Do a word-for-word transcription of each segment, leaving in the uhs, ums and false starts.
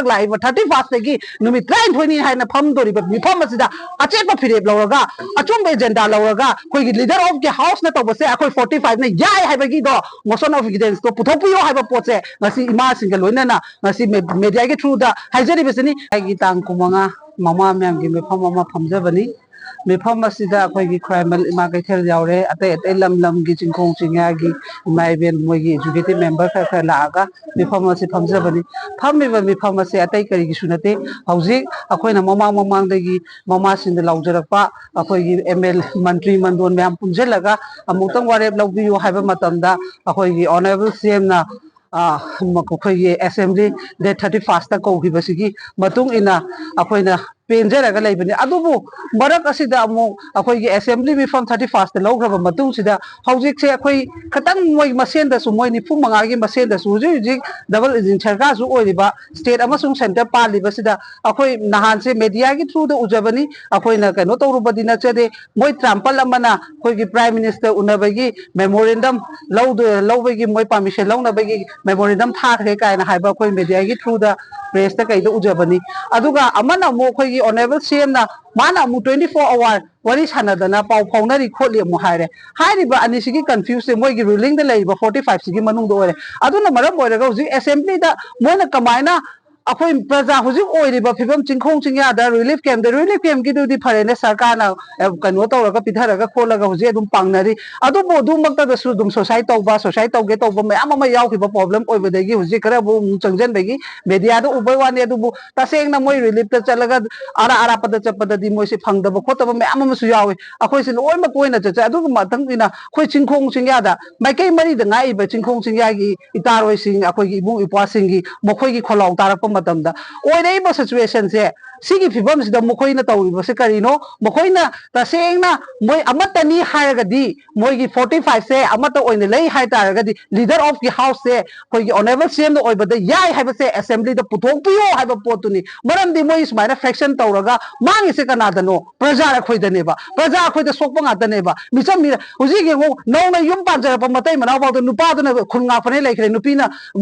ꯂꯥꯛꯏꯕ ꯊꯥꯔꯇꯤ ꯐꯥꯔꯁꯇꯒꯤ ꯅꯨꯃꯤꯠ ꯇꯔꯥꯅꯤꯊꯣꯏꯅꯤ ꯍꯥꯏꯅ ꯐꯝꯗꯣꯔꯤꯕ ꯃꯤꯐꯝ ꯑꯁꯤꯗ ꯑꯆꯦꯠꯄ ꯐꯤꯔꯦꯞ ꯂꯧꯔꯒ, ꯑꯆꯨꯝꯕ ꯑꯦꯖꯦꯟꯗꯥ ꯂꯧꯔꯒ, ꯑꯩꯈꯣꯏꯒꯤ ꯂꯤꯗꯔ ꯑꯣꯐ ꯗꯤ ꯍꯥꯎꯁꯅ ꯇꯧꯕꯁꯦ ꯑꯩꯈꯣꯏ ꯐꯣꯔꯇꯤ ꯐꯥꯏꯚꯅ ꯌꯥꯏ ꯍꯥꯏꯕꯒꯤꯗꯣ, ꯃꯣꯁꯟ ꯑꯣꯐ ꯏꯚꯤꯗꯦꯟꯁꯇꯣ ꯄꯨꯊꯣꯛꯄꯤꯌꯣ ꯍꯥꯏꯕ ꯄꯣꯠꯁꯦ ꯉꯁꯤ ꯏꯃꯥꯁꯤꯡꯒ ꯂꯣꯏꯅꯅ ꯉꯁꯤ ꯃꯦ-, ꯃꯦꯗꯤꯌꯥꯒꯤ ꯊ꯭ꯔꯨꯗ ꯍꯥꯏꯖꯔꯤꯕꯁꯤꯅꯤ꯫ ꯑꯩꯒꯤ ꯇꯥꯡ ꯀꯨꯟꯃꯉꯥ ꯃꯃꯥ ꯃꯌꯥꯝꯒꯤ ꯃꯤꯐꯝ ꯑꯃ ꯐꯝꯖꯕꯅꯤ꯫ ꯃꯤꯐꯝ ꯑꯁꯤꯗ ꯑꯩꯈꯣꯏꯒꯤ ꯈ꯭ꯋꯥꯏꯔꯝꯕꯟ ꯏꯃꯥ ꯀꯩꯊꯦꯜ ꯌꯥꯎꯔꯦ, ꯑꯇꯩ ꯑꯇꯩ ꯂꯝ ꯂꯝꯒꯤ ꯆꯤꯡꯈꯣꯡ ꯆꯤꯡꯌꯥꯒꯤ ꯏꯃꯥ ꯏꯕꯦꯟ, ꯃꯣꯏꯒꯤ ꯑꯦꯖꯨꯀꯦꯇꯤꯚ ꯃꯦꯝꯕꯔ ꯈꯔ ꯈꯔ ꯂꯥꯛꯑꯒ ꯃꯤꯐꯝ ꯑꯁꯤ ꯐꯝꯖꯕꯅꯤ꯫ ꯐꯝꯃꯤꯕ ꯃꯤꯐꯝ ꯑꯁꯤ ꯑꯇꯩ ꯀꯔꯤꯒꯤꯁꯨ ꯅꯠꯇꯦ, ꯍꯧꯖꯤꯛ ꯑꯩꯈꯣꯏꯅ ꯃꯃꯥꯡ ꯃꯃꯥꯡꯗꯒꯤ ꯃꯃꯥꯁꯤꯡꯗ ꯂꯥꯎꯖꯔꯛꯄ ꯑꯩꯈꯣꯏꯒꯤ ꯑꯦꯝ ꯑꯦꯜ, ꯃꯟꯇ꯭ꯔꯤ ꯃꯟꯗꯣꯟ ꯃꯌꯥꯝ ꯄꯨꯟꯁꯤꯜꯂꯒ ꯑꯃꯨꯛꯇꯪ ꯋꯥꯔꯦꯞ ꯂꯧꯕꯤꯌꯨ ꯍꯥꯏꯕ ꯃꯇꯝꯗ ꯑꯩꯈꯣꯏꯒꯤ ꯑꯣꯅꯔꯦꯕꯜ ꯁꯤ ꯑꯦꯝꯅ ꯑꯩꯈꯣꯏꯒꯤ ꯑꯦꯁꯦꯝꯕ꯭ꯂꯤ ꯗꯦꯠ ꯊꯥꯔꯇꯤ ꯐꯥꯔꯁꯇ ꯀꯧꯈꯤꯕꯁꯤꯒꯤ ꯃꯇꯨꯡ ꯏꯟꯅ ꯑꯩꯈꯣꯏꯅ ꯄꯦꯟꯖꯔꯒ ꯂꯩꯕꯅꯤ꯫ ꯑꯗꯨꯕꯨ ꯃꯔꯛ ꯑꯁꯤꯗ ꯑꯃꯨꯛ ꯑꯩꯈꯣꯏꯒꯤ ꯑꯦꯁꯦꯝꯕ꯭ꯂꯤ ꯃꯤꯐꯝ ꯊꯥꯔꯇꯤ ꯐꯥꯔꯁꯇ ꯂꯧꯈ꯭ꯔꯕ ꯃꯇꯨꯡꯁꯤꯗ ꯍꯧꯖꯤꯛꯁꯦ ꯑꯩꯈꯣꯏ ꯈꯤꯇꯪ ꯃꯣꯏ ꯃꯁꯦꯟꯗꯁꯨ, ꯃꯣꯏ ꯅꯤꯐꯨ ꯃꯉꯥꯒꯤ ꯃꯁꯦꯟꯗꯁꯨ ꯍꯧꯖꯤꯛ ꯍꯧꯖꯤꯛ ꯗꯕꯜ ꯏꯟꯖꯤꯟ ꯁꯔꯀꯥꯔꯁꯨ ꯑꯣꯏꯔꯤꯕ ꯁ꯭ꯇꯦꯠ ꯑꯃꯁꯨꯡ ꯁꯦꯟꯇꯔ ꯄꯥꯜꯂꯤꯕꯁꯤꯗ ꯑꯩꯈꯣꯏ ꯅꯍꯥꯟꯁꯦ ꯃꯦꯗꯤꯌꯥꯒꯤ ꯊ꯭ꯔꯨꯗ ꯎꯖꯕꯅꯤ, ꯑꯩꯈꯣꯏꯅ ꯀꯩꯅꯣ ꯇꯧꯔꯨꯕꯗꯤ ꯅꯠꯆꯗꯦ꯫ ꯃꯣꯏ ꯇꯔꯥꯃꯥꯄꯜ ꯑꯃꯅ ꯑꯩꯈꯣꯏꯒꯤ ꯄ꯭ꯔꯥꯏꯝ ꯃꯤꯅꯤꯁꯇꯔ ꯎꯅꯕꯒꯤ ꯃꯦꯃꯣꯔꯦꯟꯗꯝ ꯂꯧꯗ-, ꯂꯧꯕꯒꯤ ꯃꯣꯏ ꯄꯥꯔꯃꯤꯁꯟ ꯂꯧꯅꯕꯒꯤ ꯃꯦꯃꯣꯔꯦꯟꯗꯝ ꯊꯥꯈ꯭ꯔꯦ ꯀꯥꯏꯅ ꯍꯥꯏꯕ ꯑꯩꯈꯣꯏ ꯃꯦꯗꯤꯌꯥꯒꯤ ꯊ꯭ꯔꯨꯗ ꯄ꯭ꯔꯦꯁꯇ ꯀꯩꯗ ꯎꯖꯕꯅꯤ꯫ ꯑꯗꯨꯒ ꯑꯃꯅ ꯑꯃꯨꯛ ꯑꯩꯈꯣꯏꯒꯤ ꯑꯣꯅꯔꯦꯕꯜ ꯁꯤ ꯑꯦꯝꯅ ꯃꯥꯅ ꯑꯃꯨꯛ ꯇ꯭ꯋꯦꯟꯇꯤ ꯐꯣꯔ ꯑꯋꯥꯔ ꯋꯥꯔꯤ ꯁꯥꯟꯅꯗꯅ ꯄꯥꯎ ꯐꯥꯎꯅꯔꯤ ꯈꯣꯠꯂꯤ ꯑꯃꯨꯛ ꯍꯥꯏꯔꯦ꯫ ꯍꯥꯏꯔꯤꯕ ꯑꯅꯤꯁꯤꯒꯤ ꯀꯟꯐ꯭ꯌꯨꯁꯁꯦ ꯃꯣꯏꯒꯤ ꯔꯨꯂꯤꯡꯗ ꯂꯩꯔꯤꯕ ꯐꯣꯔꯇꯤ ꯐꯥꯏꯚꯁꯤꯒꯤ ꯃꯅꯨꯡꯗ ꯑꯣꯏꯔꯦ꯫ ꯑꯗꯨꯅ ꯃꯔꯝ ꯑꯣꯏꯔꯒ ꯍꯧꯖꯤꯛ ꯑꯦꯁꯦꯝꯕ꯭ꯂꯤꯗ ꯃꯣꯏꯅ ꯀꯃꯥꯏꯅ ꯑꯩꯈꯣꯏ ꯄ꯭ꯔꯖꯥ ꯍꯧꯖꯤꯛ ꯑꯣꯏꯔꯤꯕ ꯐꯤꯕꯝ, ꯆꯤꯡꯈꯣꯡ ꯆꯤꯡꯌꯥꯗ ꯔꯤꯂꯤꯐ ꯀꯦꯝꯞꯇ, ꯔꯤꯂꯤꯐ ꯀꯦꯝꯞꯀꯤꯗꯨꯗꯤ ꯐꯔꯦꯅꯦ, ꯁꯔꯀꯥꯔꯅ, ꯑ, ꯀꯩꯅꯣ ꯇꯧꯔꯒ ꯄꯤꯊꯔꯒ ꯈꯣꯠꯂꯒ ꯍꯧꯖꯤꯛ ꯑꯗꯨꯝ ꯄꯥꯡꯅꯔꯤ꯫ ꯑꯗꯨꯕꯨ ꯑꯗꯨꯃꯛꯇꯗꯁꯨ ꯑꯗꯨꯝ ꯁꯨꯁꯥꯏꯠ ꯇꯧꯕ, ꯁꯨꯁꯥꯏꯠ ꯇꯧꯒꯦ ꯇꯧꯕ ꯃꯌꯥꯝ ꯑꯃ ꯌꯥꯎꯈꯤꯕ ꯄ꯭ꯔꯣꯕ꯭ꯂꯦꯝ ꯑꯣꯏꯕꯗꯒꯤ ꯍꯧꯖꯤꯛ ꯈꯔꯕꯨ ꯑꯃꯨꯛ ꯆꯪꯁꯤꯟꯕꯒꯤ ꯃꯦꯗꯤꯌꯥꯗ ꯎꯕꯩ ꯋꯥꯅꯤ꯫ ꯑꯗꯨꯕꯨ ꯇꯁꯦꯡꯅ ꯃꯣꯏ ꯔꯤꯂꯤꯐꯇ ꯆꯠꯂꯒ ꯑꯔꯥꯞ ꯑꯔꯥꯞꯄꯗ ꯆꯠꯄꯗꯗꯤ ꯃꯣꯏꯁꯦ ꯐꯪꯗꯕ ꯈꯣꯠꯇꯕ ꯃꯌꯥꯝ ꯑꯃꯁꯨ ꯌꯥꯎꯏ꯫ ꯑꯩꯈꯣꯏꯁꯦ ꯂꯣꯏꯅꯃꯛ ꯇꯣꯏꯅ ꯆꯠꯆꯩ꯫ ꯑꯗꯨꯒ ꯃꯊꯪꯒꯤꯅ ꯑꯩꯈꯣꯏ ꯆꯤꯡꯈꯣꯡ ꯆꯤꯡꯌꯥꯗ ꯃꯥꯏꯀꯩ ꯃꯔꯤꯗ ꯉꯥꯛꯏꯕ ꯆꯤꯡꯈꯣꯡ ꯆꯤꯡꯌꯥꯒꯤ ꯏꯇꯥꯔꯣꯏꯁꯤꯡ, ꯑꯩꯈꯣꯏꯒꯤ ꯏꯕꯨꯡ ꯏꯄ꯭ꯋꯥꯁꯤꯡꯒꯤ ꯃꯈꯣꯏꯒꯤ ꯈꯣꯜꯂꯥꯎ ꯇꯥꯔꯛꯄ ꯃꯇꯝꯗ ꯑꯣꯏꯔꯛꯏꯕ ꯁꯤꯆꯨꯋꯦꯁꯟꯁꯦ ꯁꯤꯒꯤ ꯐꯤꯕꯝꯁꯤꯗ ꯃꯈꯣꯏꯅ ꯇꯧꯔꯤꯕꯁꯦ ꯀꯔꯤꯅꯣ? ꯃꯈꯣꯏꯅ ꯇꯁꯦꯡꯅ ꯃꯣꯏ ꯑꯃꯠꯇꯅꯤ ꯍꯥꯏꯔꯒꯗꯤ, ꯃꯣꯏꯒꯤ forty five ꯁꯦ ꯑꯃꯠꯇ ꯑꯣꯏꯅ ꯂꯩ ꯍꯥꯏ ꯇꯥꯔꯒꯗꯤ, leader of the house ꯁꯦ ꯑꯩꯈꯣꯏꯒꯤ honourable C M ꯅ ꯑꯣꯏꯕꯗ ꯌꯥꯏ ꯍꯥꯏꯕꯁꯦ assembly ꯗ ꯄꯨꯊꯣꯛꯄꯤꯌꯣ ꯍꯥꯏꯕ ꯄꯣꯠꯇꯨꯅꯤ꯫ ꯃꯔꯝꯗꯤ ꯃꯣꯏ ꯁꯨꯃꯥꯏꯅ faction ꯇꯧꯔꯒ ꯃꯥꯡꯉꯤꯁꯦ ꯀꯅꯥꯗꯅꯣ? ꯄ꯭ꯔꯖꯥ ꯑꯩꯈꯣꯏꯗꯅꯦꯕ꯫ ꯄ꯭ꯔꯖꯥ ꯑꯩꯈꯣꯏꯗ ꯁꯣꯛꯄ ꯉꯥꯛꯇꯅꯦꯕ꯫ ꯃꯤꯆꯝ ꯃꯤꯅ ꯍꯧꯖꯤꯛ ꯌꯦꯡꯉꯨ, ꯅꯧꯅ ꯌꯨꯝ ꯄꯥꯟꯖꯔꯛꯄ ꯃꯇꯩ ꯃꯅꯥꯎ ꯐꯥꯎꯗ ꯅꯨꯄꯥꯗꯨꯅ ꯈꯨꯟ ꯉꯥꯛꯄꯅꯦ ꯂꯩꯈ꯭ꯔꯦ, ꯅꯨꯄꯤꯅ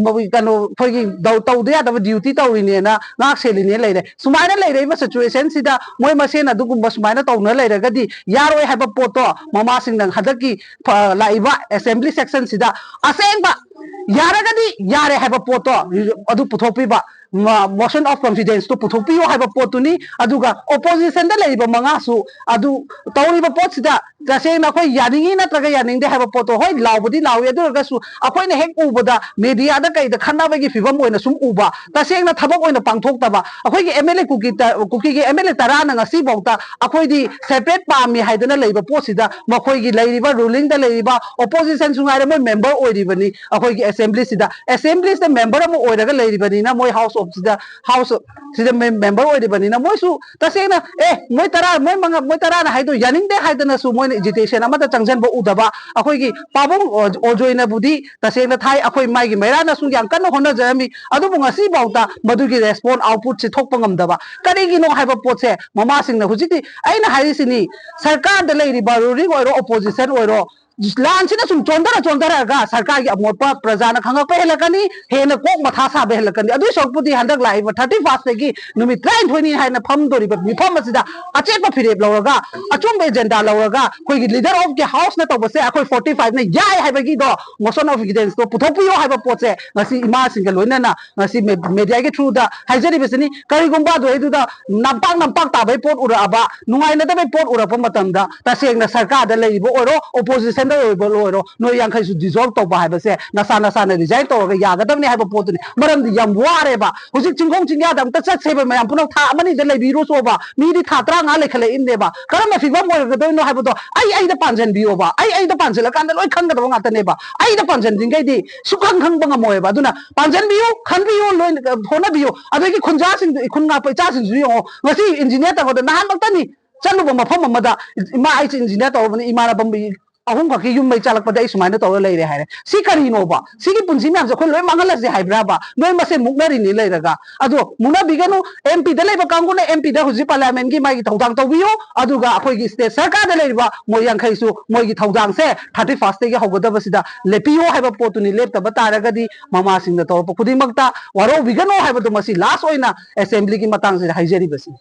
ꯀꯩꯅꯣ ꯑꯩꯈꯣꯏꯒꯤ ꯗꯧ-, ꯇꯧꯗ ꯌꯥꯗꯕ duty ꯇꯧꯔꯤꯅꯦꯅ ꯉꯥꯛ ꯁꯦꯜꯂꯤꯅꯦ ꯂꯩꯔꯦ꯫ ꯁꯨꯃꯥꯏꯅ ꯂꯩꯔꯛꯏꯕ situation ꯁꯤꯗ ꯃꯣꯏ ꯃꯁꯦꯟ ꯑꯗꯨꯒꯨꯝꯕ ꯁꯨꯃꯥꯏꯅ ꯇꯧꯅ ꯂꯩꯔꯒꯗꯤ ꯌꯥꯔꯣꯏ ꯍꯥꯏꯕ ꯄꯣꯠꯇꯣ ꯃꯃꯥꯁꯤꯡꯅ ꯍꯟꯗꯛꯀꯤ, ꯑ, ꯂꯥꯛꯏꯕ assembly session ꯁꯤꯗ ꯑꯁꯦꯡꯕ ꯌꯥꯔꯒꯗꯤ ꯌꯥꯔꯦ ꯍꯥꯏꯕ ꯄꯣꯠꯇꯣ ꯑꯗꯨ ꯄꯨꯊꯣꯛꯄꯤꯕ, ꯃ-, motion of confidence ꯇꯣ ꯄꯨꯊꯣꯛꯄꯤꯌꯣ ꯍꯥꯏꯕ ꯄꯣꯠꯇꯨꯅꯤ꯫ ꯑꯗꯨꯒ opposition ꯗ ꯂꯩꯔꯤꯕ ꯃꯉꯥꯁꯨ ꯑꯗꯨ ꯇꯧꯔꯤꯕ ꯄꯣꯠꯁꯤꯗ ꯇꯁꯦꯡꯅ ꯑꯩꯈꯣꯏ ꯌꯥꯅꯤꯡꯉꯤ ꯅꯠꯇ꯭ꯔꯒ ꯌꯥꯅꯤꯡꯗꯦ ꯍꯥꯏꯕ ꯄꯣꯠꯇꯣ, ꯍꯣꯏ, ꯂꯥꯎꯕꯗꯤ ꯂꯥꯎꯏ, ꯑꯗꯨ ꯑꯣꯏꯔꯒꯁꯨ ꯑꯩꯈꯣꯏꯅ ꯍꯦꯛ ꯎꯕꯗ media ꯗ ꯀꯩꯗ ꯈꯠꯅꯕꯒꯤ ꯐꯤꯕꯝ ꯑꯣꯏꯅ ꯁꯨꯝ ꯎꯕ, ꯇꯁꯦꯡꯅ ꯊꯕꯛ ꯑꯣꯏꯅ ꯄꯥꯡꯊꯣꯛꯇꯕ꯫ ꯑꯩꯈꯣꯏꯒꯤ M L A ꯀꯨꯀꯤ ꯇ-, ꯀꯨꯀꯤꯒꯤ M L A ꯇꯔꯥꯅ ꯉꯁꯤꯐꯥꯎꯗ ꯑꯩꯈꯣꯏꯗꯤ separate ꯄꯥꯝꯃꯤ ꯍꯥꯏꯗꯅ ꯂꯩꯕ ꯄꯣꯠꯁꯤꯗ, ꯃꯈꯣꯏꯒꯤ ꯂꯩꯔꯤꯕ ruling ꯗ ꯂꯩꯔꯤꯕ opposition ꯁꯨ ꯉꯥꯏꯔꯦ, ꯃꯣꯏ member ꯑꯣꯏꯔꯤꯕꯅꯤ ꯑꯩꯈꯣꯏꯒꯤ assembly ꯁꯤꯗ꯫ Assembly ꯁꯤꯗ member ꯑꯃ ꯑꯣꯏꯔꯒ ꯂꯩꯔꯤꯕꯅꯤꯅ, ꯃꯣꯏ house of ꯁꯤꯗ, house ꯁꯤꯗ ꯃꯦꯝ-, member ꯑꯣꯏꯔꯤꯕꯅꯤꯅ, ꯃꯣꯏꯁꯨ ꯇꯁꯦꯡꯅ, "ꯑꯦ, ꯃꯣꯏ ꯇꯔꯥ, ꯃꯣꯏ ꯃꯉꯥ, ꯃꯣꯏ ꯇꯔꯥꯅ ꯍꯥꯏꯗꯣ ꯌꯥꯅꯤꯡꯗꯦ" ꯍꯥꯏꯗꯅꯁꯨ ꯃꯣꯏꯅ agitation ꯑꯃꯠꯇ ꯆꯪꯁꯤꯟꯕ ꯎꯗꯕ꯫ ꯑꯩꯈꯣꯏꯒꯤ ꯄꯥꯕꯨꯡ ꯑꯣ-, ꯑꯣꯖꯣꯏꯅꯕꯨꯗꯤ ꯇꯁꯦꯡꯅ ꯊꯥꯏ, ꯑꯩꯈꯣꯏ ꯃꯥꯒꯤ ꯃꯩꯔꯥꯅꯁꯨ ꯌꯥꯝ ꯀꯟꯅ ꯍꯣꯠꯅꯖꯔꯝꯃꯤ, ꯑꯗꯨꯕꯨ ꯉꯁꯤꯐꯥꯎꯗ ꯃꯗꯨꯒꯤ response output ꯁꯦ ꯊꯣꯛꯄ ꯉꯝꯗꯕ꯫ ꯀꯔꯤꯒꯤꯅꯣ ꯍꯥꯏꯕ ꯄꯣꯠꯁꯦ ꯃꯃꯥꯁꯤꯡꯅ ꯍꯧꯖꯤꯛꯇꯤ, ꯑꯩꯅ ꯍꯥꯏꯔꯤꯁꯤꯅꯤ, ꯁꯔꯀꯥꯔꯗ ꯂꯩꯔꯤꯕ ruling ꯑꯣꯏꯔꯣ, opposition ꯑꯣꯏꯔꯣ, ꯂꯥꯟꯁꯤꯅ ꯁꯨꯝ ꯆꯣꯟꯊꯔ ꯆꯣꯟꯊꯔꯒ ꯁꯔꯀꯥꯔꯒꯤ ꯑꯃꯣꯠꯄ ꯄ꯭ꯔꯖꯥꯅ ꯈꯪꯉꯛꯄ ꯍꯦꯜꯂꯛꯀꯅꯤ, ꯍꯦꯟꯅ ꯀꯣꯛ ꯃꯊꯥ ꯁꯥꯕ ꯍꯦꯜꯂꯛꯀꯅꯤ꯫ ꯑꯗꯨꯏ ꯁꯔꯨꯛꯄꯨꯗꯤ ꯍꯟꯗꯛ ꯂꯥꯛꯏꯕ thirty first ꯇꯒꯤ ꯅꯨꯃꯤꯠ ꯇꯔꯥꯅꯤꯊꯣꯏꯅꯤ ꯍꯥꯏꯅ ꯐꯝꯗꯣꯔꯤꯕ ꯃꯤꯐꯝ ꯑꯁꯤꯗ ꯑꯆꯦꯠꯄ ꯐꯤꯔꯦꯞ ꯂꯧꯔꯒ, ꯑꯆꯨꯝꯕ agenda ꯂꯧꯔꯒ, ꯑꯩꯈꯣꯏꯒꯤ leader of the house ꯅ ꯇꯧꯕꯁꯦ ꯑꯩꯈꯣꯏ forty five ꯅ ꯌꯥꯏ ꯍꯥꯏꯕꯒꯤꯗꯣ motion of confidence ꯇꯣ ꯄꯨꯊꯣꯛꯄꯤꯌꯣ ꯍꯥꯏꯕ ꯄꯣꯠꯁꯦ ꯉꯁꯤ ꯏꯃꯥꯁꯤꯡꯒ ꯂꯣꯏꯅꯅ ꯉꯁꯤ ꯃꯦ-, media ꯒꯤ through ꯗ ꯍꯥꯏꯖꯔꯤꯕꯁꯤꯅꯤ꯫ ꯀꯔꯤꯒꯨꯝꯕ ꯑꯗꯨꯗꯩꯗꯨꯗ ꯅꯝꯄꯥꯛ ꯅꯝꯄꯥꯛ ꯇꯥꯕꯩ ꯄꯣꯠ ꯎꯔꯛꯑꯕ, ꯅꯨꯡꯉꯥꯏꯅꯗꯕꯩ ꯄꯣꯠ ꯎꯔꯛꯄ ꯃꯇꯝꯗ, ꯇꯁꯦꯡꯅ ꯁꯔꯀꯥꯔꯗ ꯂꯩꯔꯤꯕ ꯑꯣꯏꯔꯣ, opposition ꯑꯣꯏꯕ ꯑꯣꯏꯔꯣ, ꯅꯣꯏ ꯌꯥꯡꯈꯩꯁꯨ dissolve ꯇꯧꯕ ꯍꯥꯏꯕꯁꯦ ꯅꯁꯥ ꯅꯁꯥꯅ resign ꯇꯧꯔꯒ ꯌꯥꯒꯗꯕꯅꯤ ꯍꯥꯏꯕ ꯄꯣꯠꯇꯨꯅꯤ꯫ ꯃꯔꯝꯗꯤ ꯌꯥꯝ ꯋꯥꯔꯦꯕ꯫ ꯍꯧꯖꯤꯛ ꯆꯤꯡꯈꯣꯡ ꯆꯤꯡꯌꯥꯗ ꯑꯝꯇ ꯆꯠꯁꯦꯕ ꯃꯌꯥꯝ ꯄꯨꯝꯅꯃꯛ, ꯊꯥ ꯑꯃꯅꯤꯗ ꯂꯩꯕꯤꯔꯨꯆꯣꯕ꯫ ꯃꯤꯗꯤ ꯊꯥ ꯇꯔꯥꯃꯉꯥ ꯂꯩꯈꯠꯂꯛꯏꯕꯅꯦꯕ꯫ ꯀꯔꯝꯕ ꯐꯤꯕꯝ ꯑꯣꯏꯔꯛꯀꯗꯣꯏꯅꯣ ꯍꯥꯏꯕꯗꯣ ꯑꯩ ꯑꯩꯗ ꯄꯥꯟꯁꯤꯟꯕꯤꯌꯣꯕ꯫ ꯑꯩ ꯑꯩꯗ ꯄꯥꯟꯁꯤꯜꯂꯀꯥꯟꯗ ꯂꯣꯏ ꯈꯪꯒꯗꯕ ꯉꯥꯛꯇꯅꯦꯕ꯫ ꯑꯩꯗ ꯄꯥꯟꯁꯤꯟꯗ꯭ꯔꯤꯉꯩꯗꯤ ꯁꯨꯛꯈꯪ ꯈꯪꯕ ꯉꯝꯃꯣꯏꯕ꯫ ꯑꯗꯨꯅ ꯄꯥꯟꯁꯤꯟꯕꯤꯌꯨ, ꯈꯟꯕꯤꯌꯨ, ꯂꯣꯏ ꯍꯣꯠꯅꯕꯤꯌꯨ꯫ ꯑꯗꯒꯤ ꯈꯨꯟꯖꯥꯁꯤꯡꯗꯨ, ꯏꯈꯨꯟ ꯉꯥꯛꯄ ꯏꯆꯥꯁꯤꯡꯁꯨ ꯌꯦꯡꯉꯣ, ꯉꯁꯤ engineer ꯇꯧꯕꯗ ꯅꯍꯥꯟꯃꯛꯇꯅꯤ ꯆꯠꯂꯨꯕ ꯃꯐꯝ ꯑꯃꯗ, "ꯏꯃꯥ, ꯑꯩꯁꯦ engineer ꯇꯧꯔꯕꯅꯤ, ꯏꯃꯥꯟꯅꯕ ꯑꯍꯨꯝ ꯈꯛꯀꯤ ꯌꯨꯝ ꯃꯩ ꯆꯥꯛꯂꯛꯄꯗ ꯑꯩ ꯁꯨꯃꯥꯏꯅ ꯇꯧꯔ ꯂꯩꯔꯦ" ꯍꯥꯏꯔꯦ꯫ ꯁꯤ ꯀꯔꯤꯅꯣꯕ? ꯁꯤꯒꯤ ꯄꯨꯟꯁꯤ ꯃꯌꯥꯝꯁꯦ ꯑꯩꯈꯣꯏ ꯂꯣꯏ ꯃꯥꯡꯍꯜꯂꯁꯦ ꯍꯥꯏꯕ꯭ꯔꯥꯕ? ꯅꯣꯏ ꯃꯁꯦꯟ ꯃꯨꯛꯅꯔꯤꯅꯤ ꯂꯩꯔꯒ꯫ ꯑꯗꯣ ꯃꯨꯛꯅꯕꯤꯒꯅꯨ꯫ MP ꯗ ꯂꯩꯕ ꯀꯥꯡꯕꯨꯅ MP ꯗ ꯍꯧꯖꯤꯛ parliament ꯀꯤ ꯃꯥꯒꯤ ꯊꯧꯗꯥꯡ ꯇꯧꯕꯤꯌꯨ, ꯑꯗꯨꯒ ꯑꯩꯈꯣꯏꯒꯤ state ꯁꯔꯀꯥꯔꯗ ꯂꯩꯔꯤꯕ ꯃꯣꯏ ꯌꯥꯡꯈꯩꯁꯨ ꯃꯣꯏꯒꯤ ꯊꯧꯗꯥꯡꯁꯦ thirty first ꯇꯒꯤ ꯍꯧꯒꯗꯕꯁꯤꯗ ꯂꯦꯞꯄꯤꯌꯨ ꯍꯥꯏꯕ ꯄꯣꯠꯇꯨꯅꯤ꯫ ꯂꯦꯞꯇꯕ ꯇꯥꯔꯒꯗꯤ ꯃꯃꯥꯁꯤꯡꯅ ꯇꯧꯔꯛꯄ ꯈꯨꯗꯤꯡꯃꯛꯇ ꯋꯥꯔꯧꯕꯤꯒꯅꯨ ꯍꯥꯏꯕꯗꯣ ꯃꯁꯤ last ꯑꯣꯏꯅ assembly ꯒꯤ ꯃꯇꯥꯡꯁꯤꯗ ꯍꯥꯏꯖꯔꯤꯕꯁꯤꯅꯤ꯫